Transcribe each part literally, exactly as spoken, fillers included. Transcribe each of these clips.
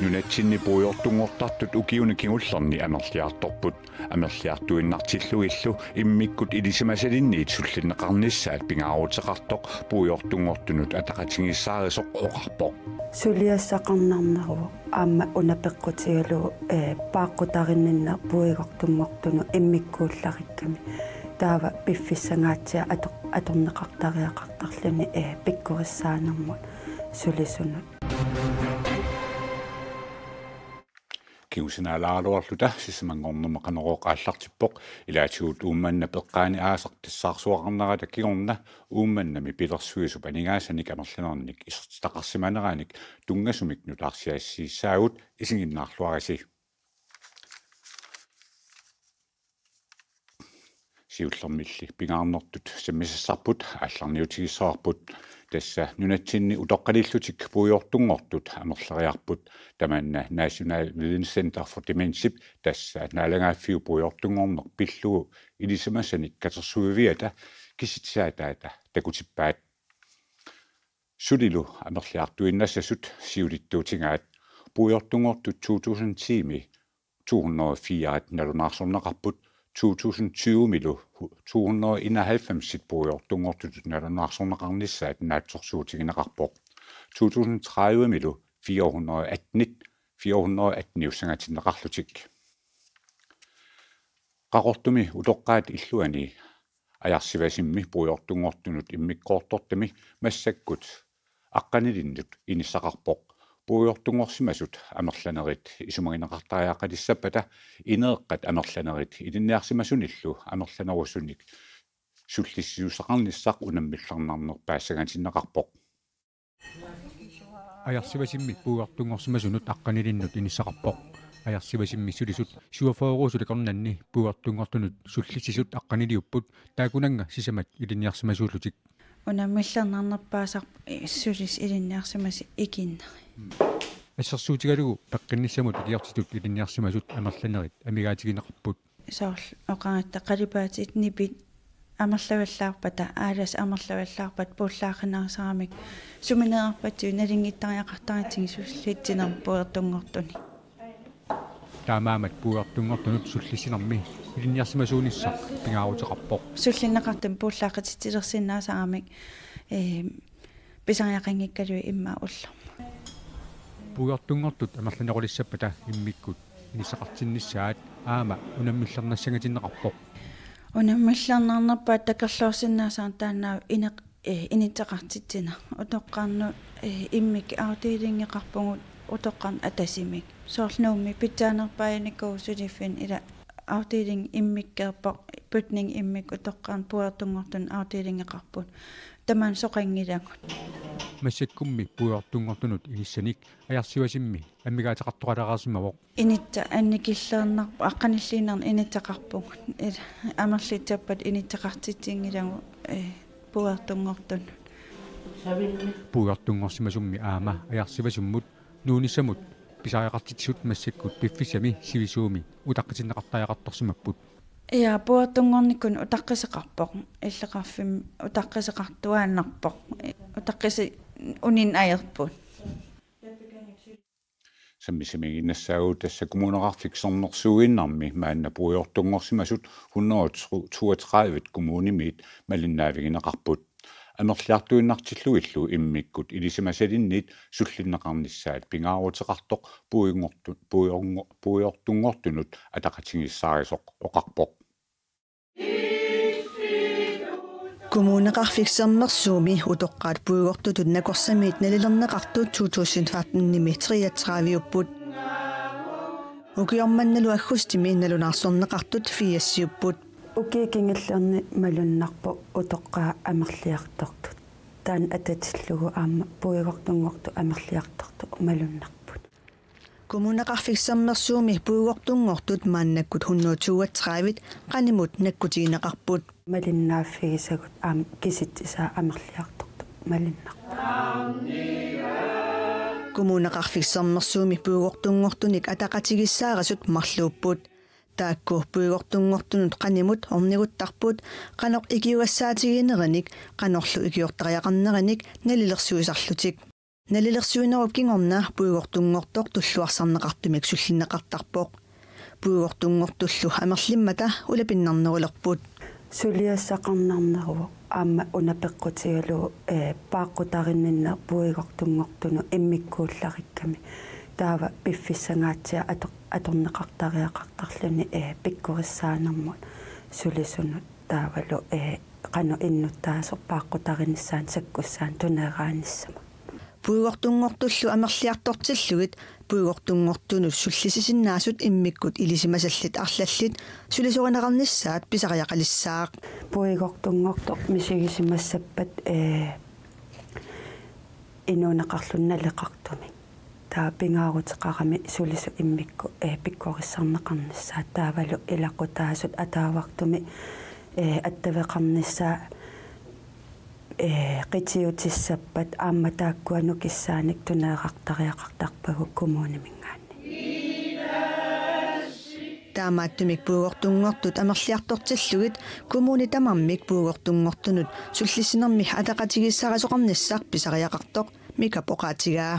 Nunatsinni puigortunngortartut ukiuni kingullerni amerliartorput. Amerliartuinnartillugillu immikkut ilisimasalinniit sullinneqarnissaat pingaaruteqartoq puigortunngortunut ataqatigiissaarisoq oqarpoq. Suliassaqarnarneruvoq aamma una peqqutigalugu, eh, paaqqutarinninneq puigortunngortunut immikkuullarikkami. Taava piffissangaatsiaq ator-, atorneqartariaqartarluni, eh, pikkorissaanermut sulisunut. Kingusinaalaaraluarluta sisamanngornermi Qanorooq aallartippoq, ilaatigut Uummannap eqqaani aasaq tassaarsuaqarnerata kingorna Uummannami pilersuisup aningaasanik amerlanernik isertitaqarsimaneranik tunngasumik nutaarsiassiissaagut, isiginnaarluarisi. Siullermilli pingaarnertut sammisassarput aallarniutigissavarput. Tassa nunatsinni utoqqalillutik puigortunngortut amerleriarput. Tamanna National Videnscenter for Demensip, tassa naalagaaffiup puigortunngorneq pillugu ilisimasanik katersuiviata, kisitsisaataata takutippaat. Sulilu amerliartuinnassasut siulittuutigaat. Puigortunngortut to tusind ti-mi to hundrede og fire nalunaarsorneqarput, to tusind tyve-milu to hundrede og enoghalvfems puigortunngortutut nalunaarsorneqarnissaat naatsorsuutigineqarpoq, to tusind tredive-milu fire hundrede og atten, fire hundrede og atten-iussangatinneqarlutik. Qaqortumi utoqqaat illuanni Ajarsivasimmi puigortunngortunut immikkoortortami massakkut aqqanilinnut inissaqarpoq. Puigortunngorsimasut amerlanerit isumagineqartariaqalissappata ineeqqat amerlanerit ilinniarsimasunillu amerlanerusunik sullissisussaqarnissaq unammillernarnerpaassangatinneqarpoq. Ajarsivasimmi puigortunngorsimasunut aqqanilinnut inissaqarpoq. Ajarsivasimmi sulisut syvogfyrre-uusut akornanni puigortunngortunut sullissisut aqqaniliupput, taakkunannga sisamat ilinniarsimasuullutik. Unammillernarnerpaasarpoq, eh, sulisut ilinniarsimasut ikinneri. Assersuutigalugu peqqinnissamut ikiortitut ilinniarsimasut amerlanerit amigaatigineqarput. Soorlu oqaratta qalipaatit nipit amerlavallaarpata, aalasat amerlavallaarpata puullaaqqinnarisarami, suminerarpassuit nalunngittariaqartaratsigit sullissinermi puigortunngortuni. Taamaammat puigortunngortunut sullissinermi ilinniarsimasuunissaq pingaaruteqarpoq. Sullinneqartumi puullaaqqititsilersinnaasaramik, eh, pisariaqanngikkaluit immaqa ullormut. Puigortunngortut amerlanerulissappata immikkut inissaqartinnissaat aamma unammillernassangatinneqarpoq. Unammillernarnerpaat takorloorsinnaasarami taanna ineq-, eh, inissaqartitsineq. Utoqqarnut, eh, immikkut afdelingeqarpugut utoqqarnut atasimik. Soorlu Nuummi pitsaanerpaajunikuuvoq suliffinni, ila afdeling immikkeerpoq, bygning immikkut utoqqarnut puigortunngortunut afdelingeqarput. Tamanna soqanngilagut. Massakkummi puigortunngortunut inissanik Ajarsivasimmi amigaateqartoqalaareersimavoq. Inissaq annikilliinnarpoq, aqqanilliinnarnik inissaqarpugut. Ila amerlissappata inissaqartitsinngilagut, eh, puigortunngortunut. Puigortunngorsimasummi aamma Ajarsivasimmut nuunissamut pisariaqartitsisut massakkut piffissami sivisuumi utaqqitinneqartariaqartorsimapput. Ja, puigortunngornikkut utaqqisoqarpoq, illoqarfimmi utaqqisoqartuaannarpoq, utaqqisut uninngajaarput. Sammisamiiginnassaagut tassa Kommuneqarfik Sermersuuginnarmi maanna puigortunngorsimasut hundrede toogtredive kommunimiit malinnaavigineqarput. Amerliartuinnartillugillu immikkut ilisimasalinniit sullinneqarnissaat pingaaruteqartoq puigortu-, puigorngo-, puigortunngortunut ataqatigiissaarisoq oqarpoq. Kommuneqarfik Sermersuumi utoqqaat puigortutut nakorsamiit nalilerneqartut to tusind femten-imi treogtredive-upput. Ukioq mannalu aggustimi nalunaarsorneqartut firsiupput. Ukiuni kingullerni malunnarpoq utoqqaat amerliartortut. Taanna atatillugu aamma puigortunngortut amerliartortut malunnarput. Kommuneqarfik Sermersuumi puigortunngortut maannakkut hundrede toogtredive qanimut nakkutigineqarput. Malinnaaffigisagut aamma kisitsisaat amerliartortut malunnarput. Kommuneqarfik Sermersuumi puigortunngortunik ataqatigiissaarisut marluupput. Taakku puigortunngortunut qanimut orniguttarput qanoq ikiugassaatiginerinik, qanorlu ikiortariaqarnerinik nalilersuisarlutik. Nalilersuinerup kingorna puigortunngortoq tulluarsarneqartumik sullinneqartarpoq. Puigortunngortullu amerlimmata ulapinnarnerulerput. Suliassaqarnarneruvoq aamma una peqqutigalugu, ee, paaqqutarinninneq puigortunngortunut immikkuullarikkami. Taava piffissangaatsiaq ator-, atorneqartariaqartarluni, ee, pikkorissaanermut sulisunut taavalu, ee, qanoq innuttaasoq paaqqutarinissaanut sakkussaanut tuneeraanissamut. Puigortunngortullu amerliartortillugit puigortunngortunut sullissisinnaasut immikkut ilisimasallit arlallit sulisorineqarnissaat pisariaqalissaaq. Puigortunngortoq misigisimassappat, ee, inuuneqarluni naleqartumik. Taava pingaaruteqarami sulisut immikkut, ee, pikkorissarneqarnissaat taavalu ilaqutaasut ataavartumik, ee, attaveqarnissaa, ee, qitiutissappat aamma taakkua nukissaanik tuneerartariaqartarpagut kommuniminngaanniit. Taamaattumik puigortunngortut amerliartortillugit kommuni tamarmik puigortunngortunut sullissinermi ataqatigiissaarisoqarnissaq pisariaqartoq Mikap oqaatigaa.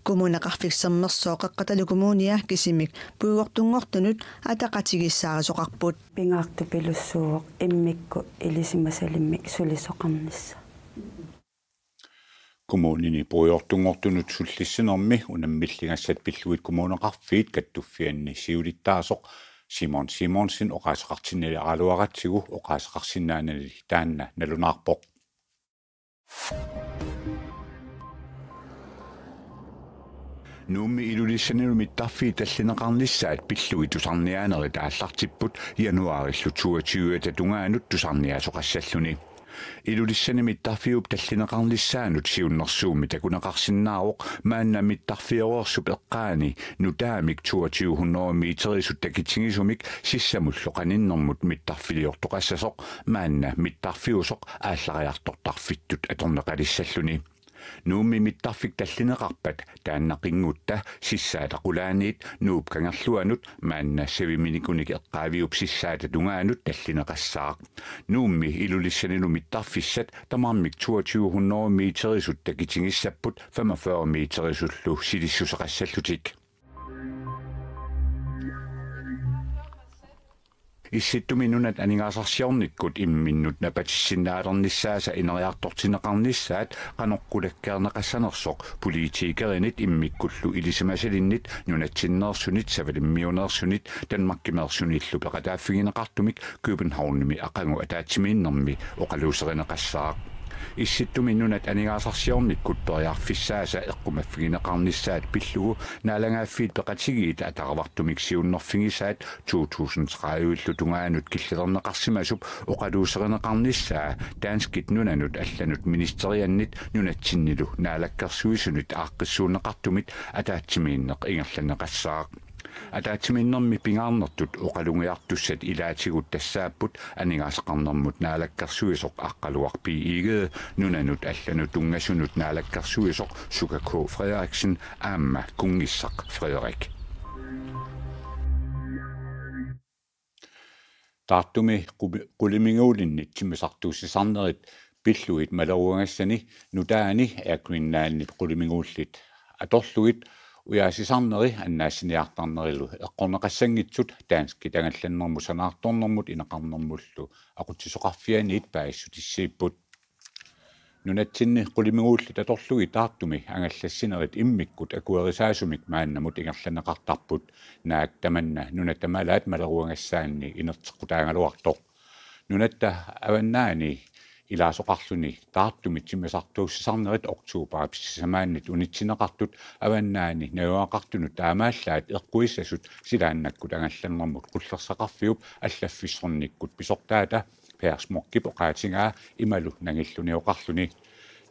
Kommuneqarfik Sermersooq Qeqqata Kommunia kisimik puigortunngortunut ataqatigiissaarisoqarput. Pingaartupilussuuvoq immikkut ilisimasalimmik sulisoqarnissaq. Kommunini puigortunngortunut sullissinermi unammilligassat pillugit kommuneqarfiit kattuffianni siulittaasoq Simon Simonsen oqaaseqartinniaraluaratsigu oqaaseqarsinnaanani taanna nalunaarpoq. Nuummi Ilulissanilu mittarfiit tallineqarnissaat pillugit tusarniaanerit aallartipput januaarillu toogtyve tungaanut tusarniaasoqassalluni. Ilulissani mittarfiup tallineqarnissaanut siunnersuummi takuneqarsinnaavoq maanna mittarfioreersup eqqaani nutaamik toogtyve hundrede meterisut takitigisumik sissamullu qaninnermut mittarfiliortoqassasoq maanna mittarfiusoq aallariartortarfittut atorneqalissalluni. Nuummi mittarfik tallineqarpat taanna qinngutta sissaata qulaaniit Nuup Kangerluanut maanna saviminikunik eqqaaviup sissaata tungaanut tallineqassaaq. Nuummi Ilulissanilu mittarfissat tamarmik toogtyve hundrede meterisut takitigissapput femogfyrre meterisullu silissuseqassallutik. Issittumi Nunat Aningaasarsiornikkut imminnut napatissinnaalernissaasa ineriartortinneqarnissaat qanoq qulakkeerneqassanersoq politikerinit immikkullu ilisimasalinnit nunatsinneersunit savalimmiuneersunit Danmarkimeersunillu peqataaffigineqartumik Københavnimi aqagu ataatsimiinnermi oqaluuserineqassaaq. Issittumi Nunat Aningaasarsiornikkut periarfissaasa eqqumaffigineqarnissaat pillugu naalagaaffiit peqatigiit ataavartumik siunnerfigisaat to tusind tredive-llu tungaanut killilerneqarsimasup oqaluuserineqarnissaa danskit nunanut allanut ministeriannit nunatsinnilu naalakkersuisunit aaqqissuunneqartumit ataatsimiinneq ingerlanneqassaaq. Ataatsimiinnermi pingaarnertut oqalugiartussat ilaatigut tassaapput aningaasaqarnermut naalakkersuisoq Aqqaluaq B. Egede, nunanut allanut tunngasunut naalakkersuisoq Suka K. Frederiksen aamma Kunngissaq Frederik. Taartumi qumi-, qulimiguulinnit timmisartuussisarnerit pillugit maleruagassani nutaani Air Greenlandip qulimiguullit atorlugit ujaasisarneri annaassiniartarnerilu eqqorneqassanngitsut danskit angallannermut sanaartornermut ineqarnermullu aqutsisoqarfianiit paasissutissiipput. Nunatsinni qulimiguullit atorlugit taartumi angallassinerit immikkut akuerisaasumik maannamut ingerlanneqartarput, naak tamanna nunatta malaat maleruagassaanni inerteqqutaagaluartoq. Nunatta avannaani ilaasoqarluni taartumit timmisartuussisarnerit oktobarip sisamaannit unitsinneqartut avannaani najugaqartunut taamaallaat eqquissasut silaannakkut angallannermut qullersaqarfiup allaffissornikkut pisortaata Per Smuckip oqaatigaa imalu nangilluni oqarluni: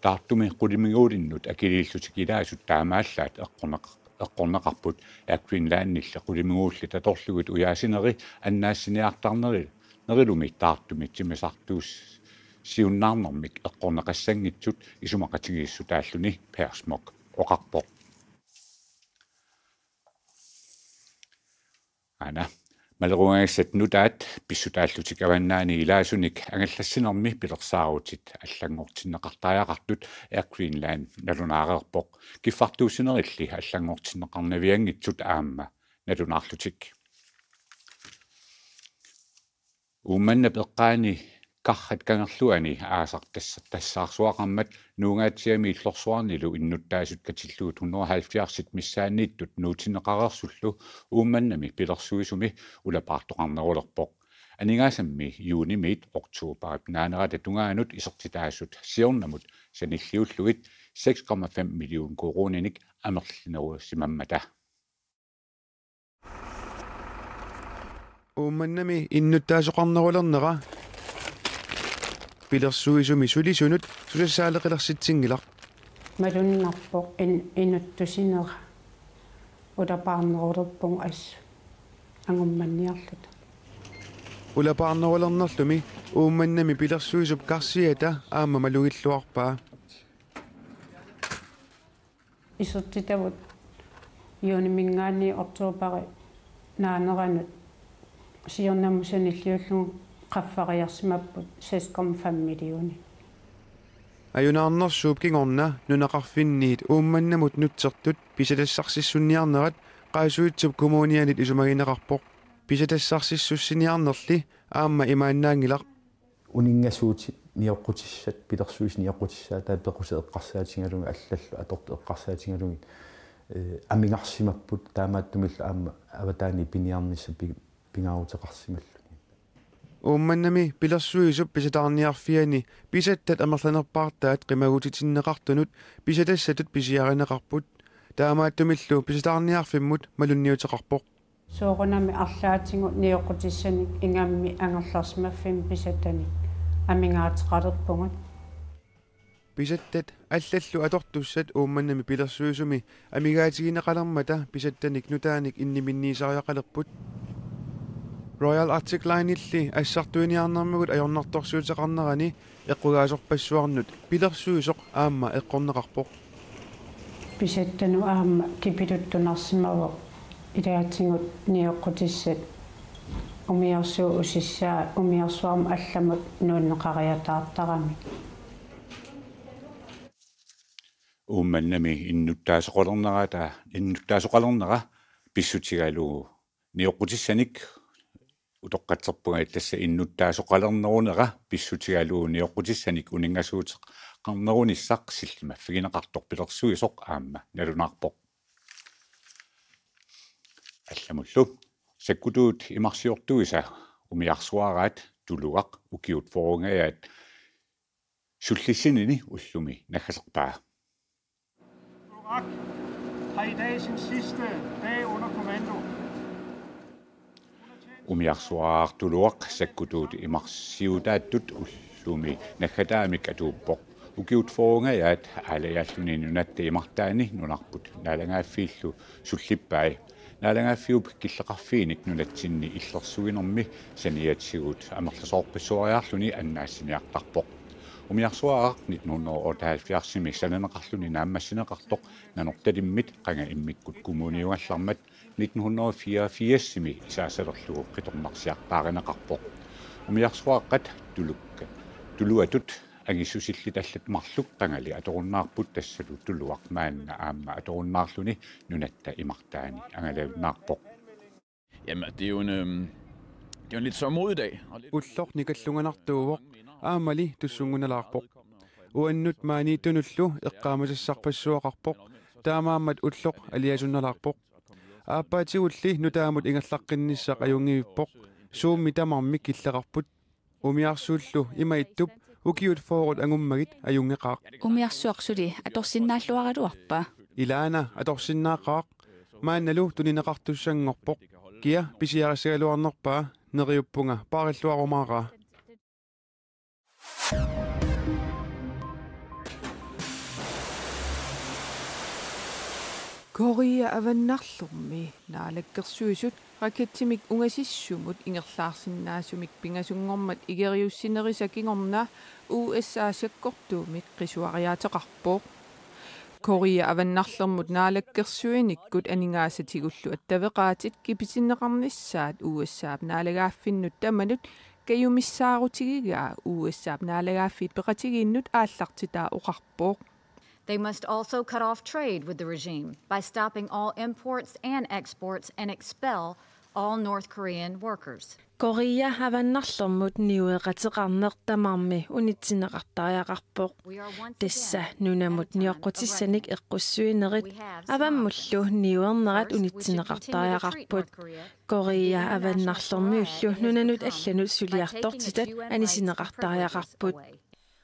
Taartumi qulimiguulinnut akiliillutik ilaasut taamaallaat eqqorneq-, eqqorneqarput. Air Greenlandilli qulimiguullit atorlugit ujaasineri annaassiniartarneri-, nerilumi taartumit timmisartuussiunnaarnermik eqqorneqassanngitsut isumaqatigiissutaalluni Per Smuck oqarpoq. Aana. Maleruagassat nutaat pissutaallutik avannaani ilaasunik angallassinermi pilersaarutit allanngortinneqartariaqartut Air Greenland nalunaareerpoq. Kiffartuussinerilli allanngortinneqarnavianngitsut aamma nalunaarlutik. Uummannap eqqaani Karrat Kangerluani aasaq tassa-, tassaarsuaqarmat Nuugaatsiami Illorsuarnilu innuttaasut katillugit hundrede og halvfjerds missaanniittut nuutinneqareersullu Uummannami pilersuisumi ulapaartoqarnerulerpoq. Aningaasammi juunimiit oktoberip naanerata tungaanut isertitaasut siornamut sanilliullugit seks komma fem million koruuninik amerlinerusimammata. Uummannami innuttaasoqarnerulernera pilersuisumi sulisunut susassaaleqilersitsinngilaq. Malunnarpoq in-, inuttusinera. Ulapaarnerulerpugut assut angummanniarluta. Ulapaarnerulernerlumi Uummannami pilersuisup karsiata aamma malugilluarpaa. Isertitavut juunimiingaanniit oktoberip naaneranut siornamut sanilliullugu qaffariarsimapput seks komma fem millioner. Ajunaarnersuup kingorna nunaqarfinniit Uummannamut nutsertut pisasassarsissunniarnerat Qaasuitsup Kommunianit isumagineqarpoq. Pisasassarsissussiniarnerli aamma imaannaanngilaq. Uninngasuutit nioqqutissat, pilersuisut nioqqutissaat taava pequsaat eqqarsaatigalugit allallu atortut eqqarsaatigalugit, eh, amigarsimapput taamaattumillu aamma avataani piniarnissaq pi-, pingaaruteqarsimalluni. Uummannami pilersuisup pisataarniarfiani pisattat amerlanerpaartaat qimagutsitinneqartunut pisatassatut pisiarineqarput. Taamaattumillu pisataarniarfimmut malunniuteqarpoq. Soorunami arlaatigut nioqqutissanik ingammik angerlarsimaffimmi pisatanik amigaateqalerpugut. Pisattat allallu atortussat Uummannami pilersuisumi amigaatigineqalermata pisattanik nutaanik inniminniisariaqalerput. Royal Arctic Linelli assartuiniarnermigut ajornartorsiuteqarnerani eqqugaasorpassuarnut pilersuisoq aamma eqqorneqarpoq. Pisattanut aamma kipiluttunarsimavoq ilaatigut nioqqutissat umiarsuup usissaa umiarsuarmut allamut nuunneqariataartaramik. Uummannami innuttaasoqalernerata, innuttaasoqalernera pissutigalugu nioqqutissanik utoqqatserpunga, tassa innuttaasoqalernerunera pissutigalugu nioqqutissanik uninngasuuteqarnerunissaq sillimaffigineqartoq pilersuisoq aamma nalunaarpoq. Allamullu sakkutuut imarsiortuisa umiarsuaraat Tuluaq ukiut fyrrengajaat sullissinini ullumi naggaserpaa. Har i dag sin sidste dag under kommando. Umiarsuaraaq Tuluaq sakkutuut imarsiutaattut ullumi naggataamik atuuppoq. Ukiut fyrrengajaat aalajaalluni nunatta imartaani nunarput naalagaaffiillu sullippai. Naalagaaffiup killeqarfiinik nunatsinni illersuinermi saniatigut amerlasoorpassuariarluni annaassiniartarpoq. Umiarsuaraaq nitten hundrede og otteoghalvfjerdsimi sananeqarluni naammassineqartoq Nanortalimmit qanga immikkut kommuniugallarmat nitten hundrede og fireogfirsimi isaassalerlugu qitornarsiartaarineqarpoq. Umiarsuaaqqat tulukka, tuluatut angissusillit allat marluk qangali atorunnaarput, tassalu Tuluaq maanna aamma atorunnaarluni nunatta imartaani angalajunnaarpoq. Jamen, det er jo en, øhm, det er jo en lidt sørgmodig dag. Og lidt Ulloq nikallunganartuuvoq, aammali tussunngunalaarpoq. Uannut maaniittunullu eqqaamasassarpassuaqarpoq, taamaammat ulloq aliasunnalaarpoq. Aappaatigulli nutaamut ingerlaqqinnissaq ajunngivippoq, suummi tamarmi killeqarput. Umiarsuullu ima ittup ukiut fyrret angummagit ajunngeqaaq. Umiarsuaq suli atorsinnaalluaraluarpa? Ilaana atorsinnaaqaaq. Maannalu tunineqartussanngorpoq. Kia pisiarissagaluarnerpaa, neriuppunga paarilluarumaaraa. Korea Avannarlermi naalakkersuisut raketsimik ungasissumut ingerlaarsinnaasumik pingasunngormat igeriussinerisa kingorna U S A sakkortuumik qisuariaateqarpoq. Korea Avannarlermut naalakkersuinikkut aningaasatigullu attaveqaatit kipitinneqarnissaat U S A-p naalagaaffinnut tamanut kajumissaarutigigaa U S A-p naalagaaffiit peqatigiinnut aallartitaa oqarpoq. They must also cut off trade with the regime by stopping all imports and exports and expel all North Korean workers. Korea Avannarlermut niueqateqarneq tamarmi unitsinneqartariaqarpoq. Tassa nunamut nioqqutissanik eqqussuinerit avammullu niuernerat unitsinneqartariaqarput. Korea Avannarlermiullu nunanut allanut suliartortitat anisinneqartariaqarput.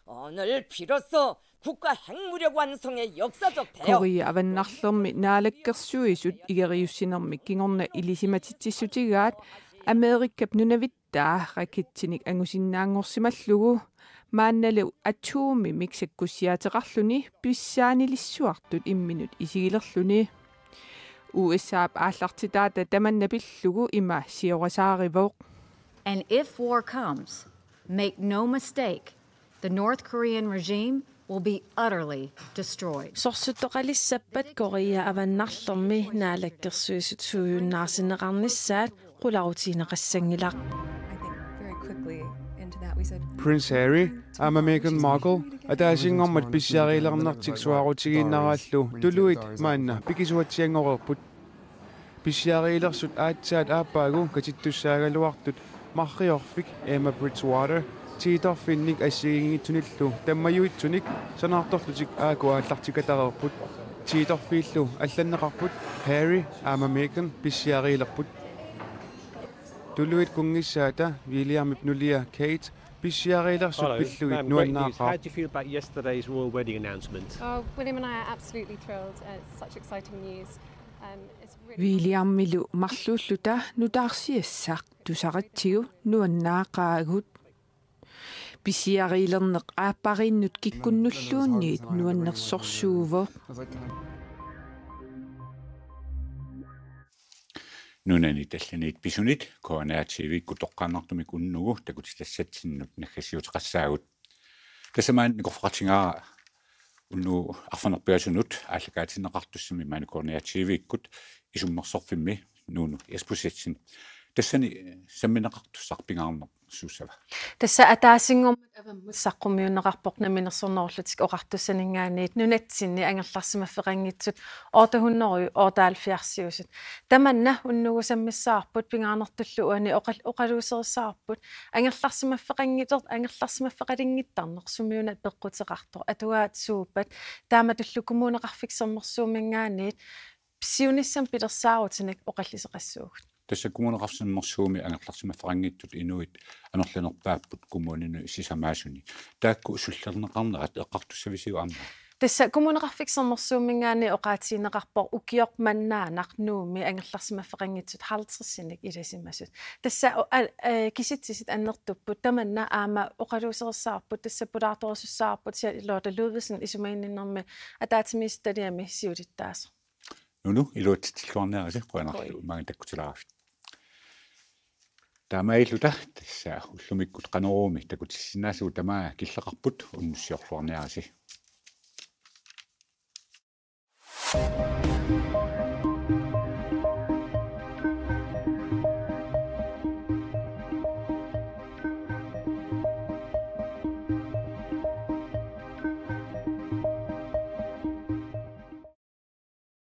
오늘 비로소 국가 핵무력 완성의 역사적 대역. Korea Avannarlermi naalakkersuisut igeriussinermik kingorna ilisimatitsissutigaat Amerikap nunavittaa raketsinik angusinnaanngorsimallugu maannalu atomimik sakkussiaateqarluni pissaanilissuartut imminut isigilerluni. U S A-p aallartitaata tamanna pillugu ima siorasaarivoq. And if war comes, make no mistake, the North Korean regime will be utterly destroyed. Sorsuttoqalissappat Korea Avannarlermi naalakkersuisut suujunnaarsinneqarnissaat qularutigineqassanngilaq. I think very quickly into that we said Prince Harry aamma Meghan Markle ataasinngormat pissiariilernertik suaarutigiinnaraallu tuluit maanna pikisuatsianngoreerput. Pissiariilersut aatsaat aappaagu katittussaagaluartut marriorfik Emma Bridgewater tiitorfinnik assigiinngitsunillu tammajuitsunik sanaartorlutik aaku aallartikatareerput. Tiitorfiillu allanneqarput Harry aamma Meghan pissiariilerput. Tuluit kunngissaata Williamip nulia Kate pissiariilersut pillugit nuannaaqaaq. How do you feel about yesterday's royal wedding announcement? Oh, William and I are absolutely thrilled. Uh, it's such exciting news. Um, it's really Williamilu marluulluta nutaarsiassaq tusaratsigu nuannaaqaagut. Pissiariilerneq aappariinnut kikkunnulluunniit nuannersorsuuvoq. Nunanit allanit pisunit K N R T V-kkut toqqaannartumik unnugu takutitassatsinnut naggasiuteqassaagut. Tassa maani nikorfaqartigaara unnugu arfineq-pingasunut aallakaatinneqartussamik maani K N R T V-kkut isummersorfimmi Nuunu Isbosethsen. Tassani sammineqartussaq pingaarnersuussava? Tassa ataasinngormat avammut saqqummiunneqarpoq Namminersornerullutik Oqartussaninngaanniit nunatsinni angerlarsimaffeqanngitsut otte hundrede otteoghalvfjerdsiusut. Tamanna unnugu sammissavarput pingaarnertullu uani oqal-, oqaluuserissavarput angerlarsimaffeqanngitsoq, angerlarsimaffeqalinngittarneq sumiuna peqquteqartoq, atugaat suuppat, taamatullu Kommuneqarfik Sermersuuminngaanniit siunissami pilersaarutinik oqalliseqassuugut. Tassa Kommuneqarfik Sermersuumi angerlarsimaffeqanngitsut inuit amerlanerpaapput kommuninut sisamaasuni. Taakku sullerneqarnerat eqqartussavisiuk aamma? Tassa Kommuneqarfik Sermersuuminngaanniit oqaatigineqarpoq ukioq mannaanaq Nuummi angerlarsimaffeqanngitsut halvtredsinik ilasimasut. Tassa o-, al-, eh, kisitsisit annertupput, tamanna aamma oqaluuserissavarput, tassa pulaartorisussavarput Charlotte Ludvigsen isumaginninnermi ataatsimiititaliami siulittaasoq. Nuunu, iluatsitsilluarniarisi, qujanarlu maanga takkutilaarfik. Taamaalilluta tassa ullumikkut Qanorooq-mi takutissinnaasagut tamaat killeqarput, unnussiorluarniarisi.